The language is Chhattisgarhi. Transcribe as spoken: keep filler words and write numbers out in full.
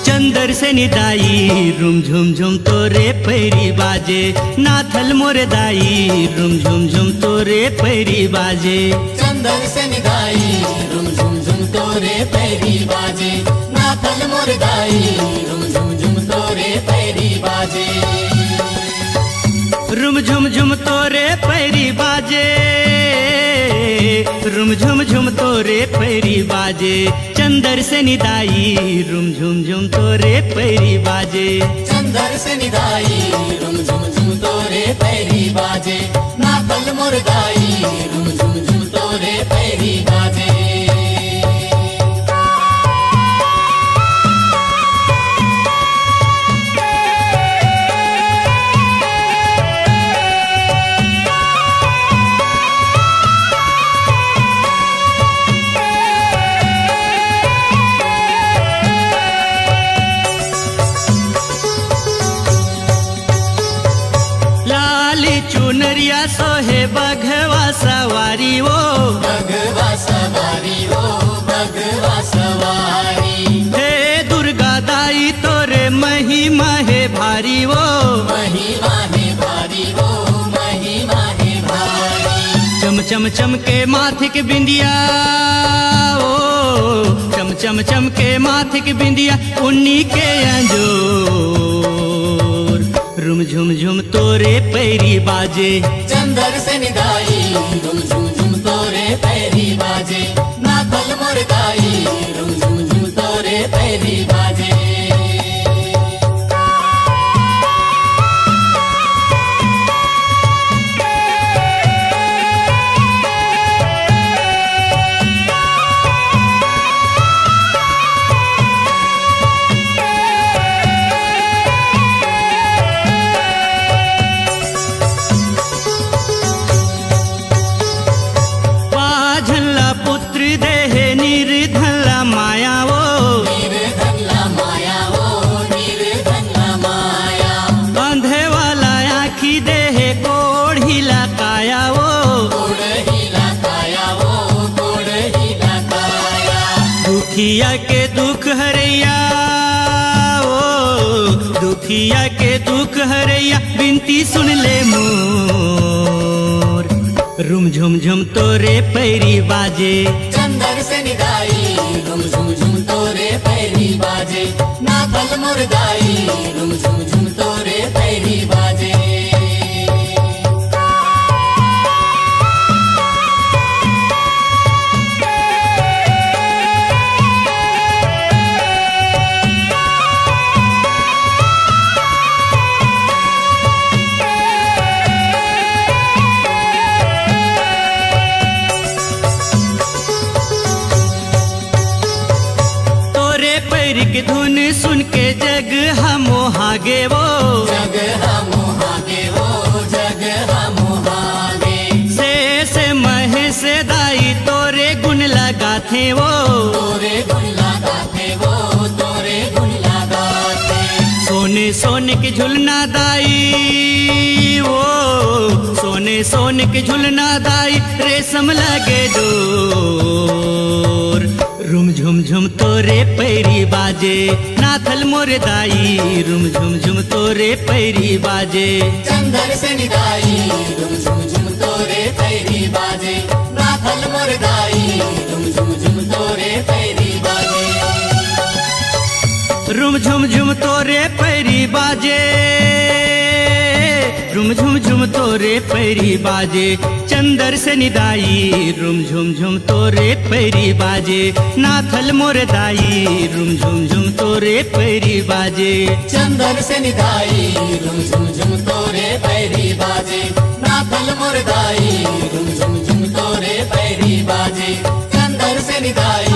चंदर से निदाई रुम झुम झुम तोरे पैरी बाजे, नाथल मोर दाई रुम झुम झुम तोरे पैरी बाजे। चंदर से निदाई रुम झुम झुम तोरे पैरी बाजे, नाथल मोर दाई रुम झुम झुम तोरे पैरी बाजे। रुम झुम झुम तोरे पैरी बाजे, रुम झुम झुम तोरे पैरी बाजे। चंदर से निदाई रुम झुम झुम तोरे पैरी बाजे। चंदर से निदाई रुम झुम झुम तोरे पैरी बाजे। नाथल मोर दाई रुम झुम झुम तोरे पैरी बाजे। लाली चुनरिया सोहे बघवा सवारी ओ। बघवा सवारी ओ, बघवा सवारी। हे दुर्गा दाई तोरे महिमा हे भारी ओ। महिमा हे भारी ओ, महिमा हे भारी। चम चम चमके माथे के बिंदिया ओ, चम चम चमके माथे के बिंदिया उन्नी के अंजोर। रुम झुम झुम तोरे पैरी बाजे। चंदर से निदाई रुम झुम झुम तोरे पैरी बाजे। नाथल मोर दाई रुम झुम झुम तोरे पैरी बाजे। पाझन ला पुत्र देहे निर्धन ला माया ओ। निर्धन ला माया ओ, निर्धन ला माया। अंधे वाला आँखी देहे कोढ़ी ला काया ओ। कोढ़ी ला काया ओ, कोढ़ी ला काया। दुखिया के दुख हरैया ओ, दुखिया के दुख हरैया बिनती सुन ले मोर। रुम झुम झुम तोरे पैरी बाजे। चंदर से निदाई रुम झुम झुम तोरे पैरी बाजे। नाथल मोर दाई रुम झुम झुम तोरे पैरी बाजे। तोरे पैर के धुन सुन के जग ह मोहा गे वो। जग ह मोहा गे वो, जग ह मोहा गे। से से महेश दाई तोरे गुण लगाथे वो। तोरे गुण लगाथे वो, तोरे गुण लगाथे। सोने सोने के झुलना दाई वो, सोने सोने के झुलना दाई रेशम लगे डोर। रुम झुम झुम तोरे पैरी बाजे, नाथल मोर दाई, रुम झुम झुम तोरे पैरी बाजे। चंदर से निदाई, रुम झुम झुम तोरे पैरी बाजे, नाथल मोर दाई, रुम झुम झुम तोरे पैरी बाजे। रुम झुम झुम तोरे पैरी बाजे, रुम झुम झुम तोरे पैरी बाजे। चंदर से निदाई, रुम झुम झुम तोरे पैरी बाजे। नाथल मोर दाई, रुम झुम झुम तोरे पैरी बाजे। चंदर से निदाई, रुम झुम झुम तोरे पैरी बाजे। नाथल मोर दाई, रुम झुम झुम तोरे पैरी बाजे। चंदर से निदाई,